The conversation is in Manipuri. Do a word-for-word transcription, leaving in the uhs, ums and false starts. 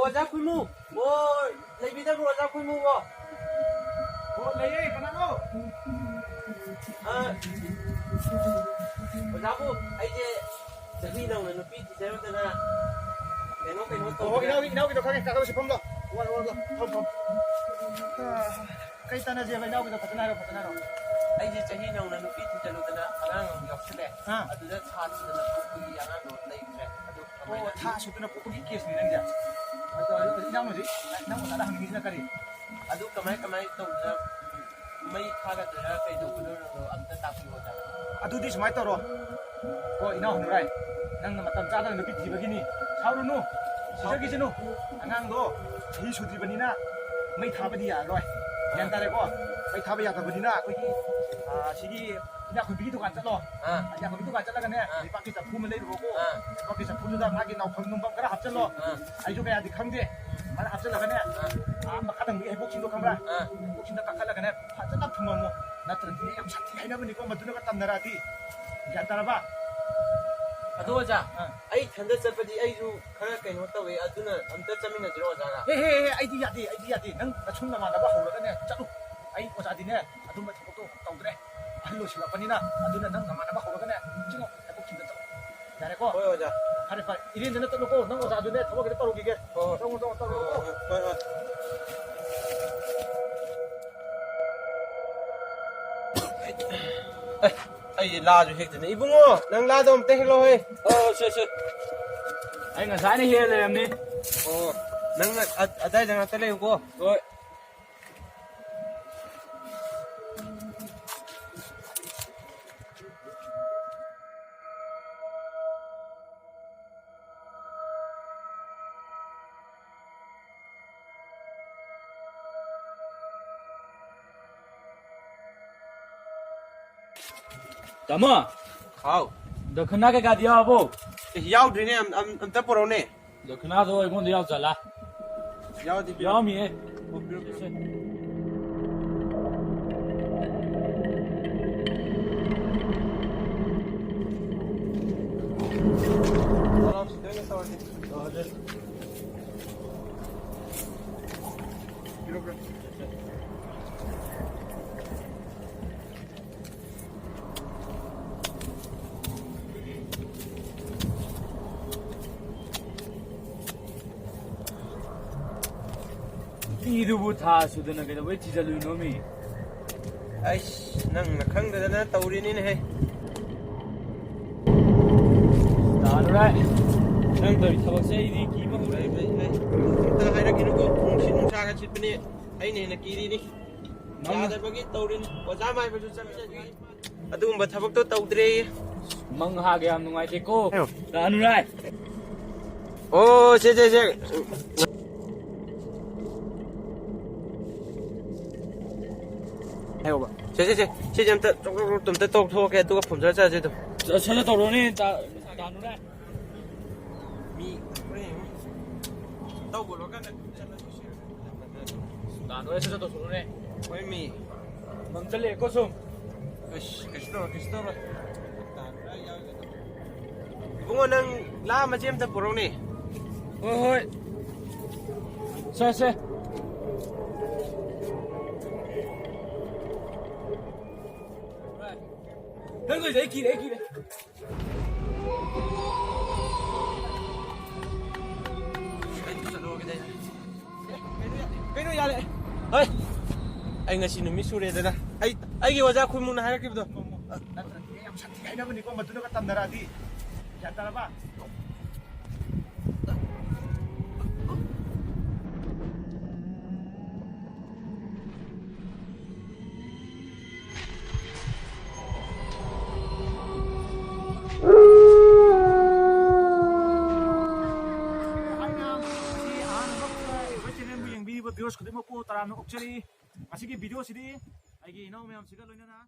ꯑꯣꯖꯥ ꯈꯨꯏꯃꯨ꯫ ꯑꯣ, ꯂꯩꯕꯤꯗꯕ꯭ꯔꯣ ꯑꯣꯖꯥ ꯈꯨꯏꯃꯨꯕꯣ? ꯑꯣ, ꯂꯩꯌꯦ, ꯀꯅꯥꯅꯣ? ꯑ, ꯑꯣꯖꯥꯕꯨ, ꯑꯩꯁꯦ ꯆꯍꯤ ꯅꯧꯅ ꯅꯨꯄꯤ ꯊꯤꯖꯔꯨꯗꯅ ꯀꯩꯅꯣ, ꯀꯩꯅꯣ ꯑꯣ, ꯇꯧꯗꯅ ꯏꯅꯥꯎꯒꯤ, ꯏꯅꯥꯎꯒꯤꯗꯣ ꯈꯪꯉꯦ, ꯀꯥꯈꯠꯂꯣ, ꯁꯤ ꯐꯝꯂꯣ꯫ ꯋꯥꯔꯣ, ꯋꯥꯔꯣ, ꯐꯝ, ꯐꯝ꯫ ꯑ, ꯀꯩ ꯇꯥꯟꯅꯁꯦꯕ ꯏꯅꯥꯎꯒꯤꯗꯣ? ꯐꯖꯅ ꯍꯥꯏꯔꯣ, ꯐꯖꯅ ꯍꯥꯏꯔꯣ꯫ ꯑꯩꯁꯦ ꯆꯍꯤ ꯅꯧꯅ ꯅꯨꯄꯤ ꯊꯤꯖꯤꯜꯂꯨꯗꯅ ꯑꯉꯥꯡ ꯑꯃ ꯌꯥꯎꯁꯜꯂꯦ꯫ ꯑꯥ꯫ ꯑꯗꯨꯗ ꯊꯥ ꯁꯨꯗꯅ ꯄꯣꯛꯄꯒꯤ ꯑꯉꯥꯡꯗꯣ ꯂꯩꯇ꯭ꯔꯦ꯫ ꯑꯗꯨ ꯑꯣ, ꯀꯃꯥꯏꯅ? ꯊꯥ ꯁꯨꯗꯅ ꯄꯣꯛꯄꯒꯤ ꯀꯦꯁꯅꯤ ꯅꯪꯁꯦ? ꯑꯗꯣ, ꯑꯗꯣ, ꯏꯅꯥꯎꯅ ꯍꯧꯖꯤꯛ ꯅꯪ ꯑꯣꯖꯥꯗ ꯍꯪꯅꯤꯡꯉꯤꯁꯤꯅ ꯀꯔꯤ? ꯑꯗꯨ ꯀꯃꯥꯏ, ꯀꯃꯥꯏ ꯇꯧꯗꯅ ꯃꯩ ꯊꯥꯒꯗꯣꯏꯔꯥ ꯀꯩꯗꯧꯒꯗꯣꯏꯅꯣꯗꯣ ꯑꯝꯇ ꯇꯥꯛꯄꯤꯌꯣ ꯑꯣꯖꯥ꯫ ꯑꯗꯨꯗꯤ ꯁꯨꯃꯥꯏꯅ ꯇꯧꯔꯣ꯫ ꯀꯣ, ꯏꯅꯥꯎ ꯍꯅꯨꯔꯥꯏ, ꯅꯪꯅ ꯃꯇꯝ ꯆꯥꯗꯅ ꯅꯨꯄꯤ ꯊꯤꯕꯒꯤꯅꯤ꯫ ꯁꯥꯎꯔꯨꯅꯨ, ꯁꯤꯖꯈꯤꯁꯅꯨ꯫ ꯑꯉꯥꯡꯗꯣ ꯆꯍꯤ ꯁꯨꯗ꯭ꯔꯤꯕꯅꯤꯅ ꯃꯩ ꯊꯥꯕꯗꯤ ꯌꯥꯔꯔꯣꯏ꯫ ꯒ꯭ꯌꯥꯟ ꯇꯥꯔꯦꯀꯣ? ꯃꯩ ꯊꯥꯕ ꯌꯥꯗꯕꯅꯤꯅ ꯑꯩꯈꯣꯏꯒꯤ, ꯑꯥ, ꯁꯤꯒꯤ ꯏꯅꯥꯛꯈꯨꯟꯕꯤꯒꯤ ꯗꯨꯀꯥꯟ ꯆꯠꯂꯣ꯫ ꯑꯥ꯫ ꯏꯅꯥꯛꯈꯨꯟꯕꯤꯒꯤ ꯗꯨꯀꯥꯟ ꯆꯠꯂꯒꯅꯦ, ꯑꯥ꯫ ꯂꯩꯕꯥꯛꯀꯤ ꯆꯐꯨ ꯑꯃ ꯂꯩꯔꯨꯔꯣꯀꯣ꯫ ꯑꯥ꯫ ꯂꯩꯕꯥꯛꯀꯤ ꯆꯐꯨꯗꯨꯗ ꯃꯥꯒꯤ ꯅꯥꯎꯐꯝ ꯅꯨꯡꯐꯝ ꯈꯔ ꯍꯥꯞꯆꯜꯂꯣ꯫ ꯑꯥ꯫ ꯑꯩꯁꯨ ꯀꯌꯥꯗꯤ ꯈꯪꯗꯦ꯫ ꯑꯗꯨꯃꯥꯏꯅ ꯍꯥꯞꯆꯜꯂꯒꯅꯦ, ꯑꯥ꯫ ꯑꯥ, ꯃꯈꯥ ꯊꯪꯕꯒꯤ ꯍꯩꯕꯣꯛꯁꯤꯡꯗꯣ ꯈꯪꯕ꯭ꯔꯥ? ꯑꯥ꯫ ꯍꯩꯕꯣꯛꯁꯤꯡꯗ ꯀꯥꯈꯠꯂꯒꯅꯦ, ꯐꯖꯅ ꯐꯨꯝꯃꯝꯃꯣ꯫ ꯅꯠꯇ꯭ꯔꯗꯤ ꯌꯥꯝ ꯁꯥꯊꯤ ꯍꯥꯏꯅꯕꯅꯤꯀꯣ, ꯃꯗꯨꯅꯒ ꯇꯝꯅꯔꯛꯑꯗꯤ꯫ ꯒ꯭ꯌꯥꯟ ꯇꯥꯔꯕ? ꯑꯗꯣ ꯑꯣꯖꯥ, ꯑꯥ꯫ ꯑꯩ ꯏꯊꯟꯗ ꯆꯠꯄꯗꯤ ꯑꯩꯁꯨ ꯈꯔ ꯀꯩꯅꯣ ꯇꯧꯋꯦ, ꯑꯗꯨꯅ ꯑꯝꯇ ꯆꯠꯃꯤꯟꯅꯁꯤꯔꯣ ꯑꯣꯖꯥꯒ? ꯑꯦ, ꯍꯦ, ꯍꯦ, ꯑꯩꯗꯤ ꯌꯥꯗꯦ, ꯑꯩꯗꯤ ꯌꯥꯗꯦ꯫ ꯅꯪ ꯅꯁꯨꯡ ꯅꯃꯥꯟꯅꯕ ꯍꯧꯔꯒꯅꯦ ꯆꯠꯂꯨ꯫ ꯑꯩ ꯑꯣꯖꯥꯗꯤꯅꯦ ꯑꯗꯨꯝꯕ ꯊꯕꯛꯇꯣ ꯇꯧꯗ꯭ꯔꯦ꯫ ꯑꯍꯜ ꯑꯣꯏꯁꯤꯜꯂꯛꯄꯅꯤꯅ꯫ ꯑꯗꯨꯅ ꯅꯪ ꯅꯃꯥꯟꯅꯕ ꯍꯧꯔꯒꯅꯦ ꯆꯠꯂꯣ, ꯊꯕꯛ ꯊꯤꯕ ꯆꯠꯂꯣ꯫ ꯌꯥꯔꯦꯀꯣ? ꯍꯣꯏ, ꯑꯣꯖꯥ꯫ ꯐꯔꯦ, ꯐꯔꯦ꯫ ꯏꯔꯦꯟꯖꯅ ꯆꯠꯂꯨꯀꯣ꯫ ꯅꯪ ꯑꯣꯖꯥꯗꯨꯅꯦ ꯊꯕꯛ ꯈꯤꯇ ꯇꯧꯔꯨꯈꯤꯒꯦ꯫ ꯍꯣꯏ, ꯍꯣꯏ꯫ ꯆꯪꯉꯣ, ꯆꯪꯉꯣ, ꯇꯧꯔꯨꯔꯣ꯫ ꯍꯣꯏ, ꯍꯣꯏ, ꯍꯣꯏ, ꯍꯣꯏ꯫ ꯑꯦ, ꯑꯩꯁꯦ ꯂꯥꯁꯨ ꯍꯦꯛꯇꯅꯦ꯫ ꯏꯕꯨꯡꯉꯣ, ꯅꯪ ꯂꯥꯗꯣ ꯑꯝꯇ ꯍꯦꯛꯂꯛꯑꯣꯍꯦ꯫ ꯑꯣ, ꯁꯦ, ꯁꯦ꯫ ꯑꯩ ꯉꯁꯥꯏꯅ ꯍꯦꯛꯑ ꯂꯩꯔꯝꯅꯤ꯫ ꯑꯣ, ꯅꯪ ꯑ-, ꯑꯗꯥꯏꯗ ꯉꯥꯛꯇ ꯂꯩꯌꯨꯀꯣ꯫ ꯍꯣꯏ꯫ ꯇꯥꯃꯣ꯫ ꯍꯥꯎ꯫ ꯗꯈꯤꯅꯥ ꯀꯩꯀꯥꯗꯤ ꯌꯥꯎꯔꯕꯣ? ꯑꯦ, ꯌꯥꯎꯗ꯭ꯔꯤꯅꯦ, ꯑꯝ-, ꯑꯝ-, ꯑꯝꯇ ꯄꯨꯔꯛꯎꯅꯦ꯫ ꯗꯈꯤꯅꯥꯗꯣ ꯑꯩꯉꯣꯟꯗ ꯌꯥꯎꯖꯥꯠꯂꯥ? ꯌꯥꯎꯗꯤ ꯄꯤꯔꯛꯑꯣ꯫ ꯌꯥꯎꯔꯝꯃꯤꯌꯦ꯫ ꯑꯣ, ꯄꯤꯔꯛꯑꯣ, ꯄꯤꯔꯛꯑꯣ꯫ ꯁꯦ, ꯁꯦ꯫ ꯁꯤꯗ ꯑꯣꯏꯅ ꯇꯧꯔꯁꯤ꯫ ꯇꯧꯔꯁꯤ꯫ ꯄꯤꯗꯨꯕꯨ ꯊꯥ ꯁꯨꯗꯅ ꯀꯩꯗꯧꯕꯩ ꯊꯤꯖꯜꯂꯨꯏꯅꯣꯃꯤ? ꯑꯩꯁ, ꯅꯪꯅ ꯈꯪꯗꯗꯅ ꯇꯧꯔꯤꯅꯤꯅꯦꯍꯦ꯫ ꯇꯥꯔꯨꯔꯥꯏ, ꯅꯪ ꯇꯧꯔꯤ ꯊꯕꯛꯁꯦ ꯑꯩꯗꯤ ꯀꯤꯕ ꯍꯧꯔꯦ꯫ ꯂꯩ, ꯂꯩ, ꯂꯩ꯫ ꯑꯝꯇ ꯍꯥꯏꯔꯛꯈꯤꯅꯨꯀꯣ, ꯅꯨꯡꯁꯤꯠ ꯅꯨꯡꯁꯥꯒ ꯁꯤꯠꯄꯅꯦ꯫ ꯑꯩꯅ ꯍꯦꯟꯅ ꯀꯤꯔꯤꯅꯤ꯫ ꯅꯪ ꯌꯥꯗꯕꯒꯤ ꯇꯧꯔꯤꯅꯤ꯫ ꯑꯣꯖꯥ ꯃꯥꯏꯕꯁꯨ ꯆꯠꯃꯤꯟꯅꯗ꯭ꯔꯤ꯫ ꯑꯗꯨꯒꯨꯝꯕ ꯊꯕꯛꯇꯣ ꯇꯧꯗ꯭ꯔꯦ꯫ ꯃꯪ ꯍꯥꯒ ꯌꯥꯝ ꯅꯨꯡꯉꯥꯏꯇꯦꯀꯣ꯫ ꯑꯌꯣ꯫ ꯇꯥꯅꯨꯔꯥꯏ꯫ ꯑꯣ, ꯁꯦ, ꯁꯦ, ꯁꯦ꯫ ꯍꯥꯏꯌꯣꯕ꯫ ꯁꯦ, ꯁꯦ, ꯁꯦ꯫ ꯁꯤꯁꯦ ꯑꯝꯇ ꯆꯣꯛ, ꯆꯣꯛ, ꯆꯣꯛ ꯑꯝꯇ ꯇꯧꯊꯣꯛꯑꯒꯦ, ꯑꯗꯨꯒ ꯐꯨꯝꯖꯔ ꯆꯠꯂꯁꯦ ꯑꯗꯨꯝ꯫ ꯆꯠ-, ꯁꯠ ꯁꯠ ꯇꯧꯔꯣꯅꯦ, ꯇꯥ-, ꯇꯥꯅꯨꯔꯥꯏ꯫ ꯃꯤ ꯇꯧꯕ ꯂꯣꯏꯔꯀꯥꯟꯗ ꯆꯠꯂꯁꯤ꯫ ꯇꯥꯅꯨꯔꯥꯏ, ꯁꯠ ꯁꯠ ꯇꯧꯊꯣꯛꯑꯣꯅꯦ꯫ ꯍꯣꯏ, ꯃꯤ꯫ ꯃꯪ ꯆꯠꯂꯦꯀꯣ ꯁꯨꯝ꯫ ꯑꯁ, ꯀꯩꯁꯨ ꯇꯧꯔꯣꯏ, ꯀꯩꯁꯨ ꯇꯧꯔꯣꯏ꯫ ꯏꯕꯨꯡꯉꯣ, ꯅꯪ ꯂꯥ ꯃꯆꯦ ꯑꯝꯇ ꯄꯨꯔꯛꯎꯅꯦ꯫ ꯍꯣꯏ, ꯍꯣꯏ꯫ ꯁꯦ, ꯁꯦ꯫ ꯅꯪ ꯂꯣꯏꯗ ꯑꯩ ꯀꯤꯔꯦ, ꯑꯩ ꯀꯤꯔꯦ꯫ ꯀꯩꯅꯣ ꯌꯥꯔꯦ? ꯍꯣꯏ꯫ ꯑꯩ ꯉꯁꯤ ꯅꯨꯃꯤꯠ ꯁꯨꯔꯦꯗꯅ꯫ ꯑꯩ, ꯑꯩꯒꯤ ꯑꯣꯖꯥ ꯈꯨꯏꯃꯨꯡꯅ ꯍꯥꯏꯔꯛꯈꯤꯕꯗꯣ꯫ ꯅꯠꯇ꯭ꯔꯗꯤ ꯌꯥꯝ ꯁꯥꯊꯤ ꯍꯥꯏꯅꯕꯅꯤꯀꯣ, ꯃꯗꯨꯅꯒ ꯇꯝꯅꯔꯛꯑꯗꯤ꯫ ꯒ꯭ꯌꯥꯟ ꯇꯥꯔꯕ? ꯍꯥꯏꯅ ꯉꯁꯤ ꯑꯍꯥꯟꯕ ꯑꯩꯈꯣꯏ channelꯕꯨ ꯌꯦꯡꯕꯤꯔꯤꯕ viewers ꯈꯨꯗꯤꯡꯃꯛꯄꯨ ꯇꯔꯥꯝꯅ ꯑꯣꯛꯆꯔꯤ꯫ ꯉꯁꯤꯒꯤ videoꯁꯤꯗꯤ ꯑꯩꯒꯤ ꯏꯅꯥꯎ ꯃꯌꯥꯝꯁꯤꯒ ꯂꯣꯏꯅꯅ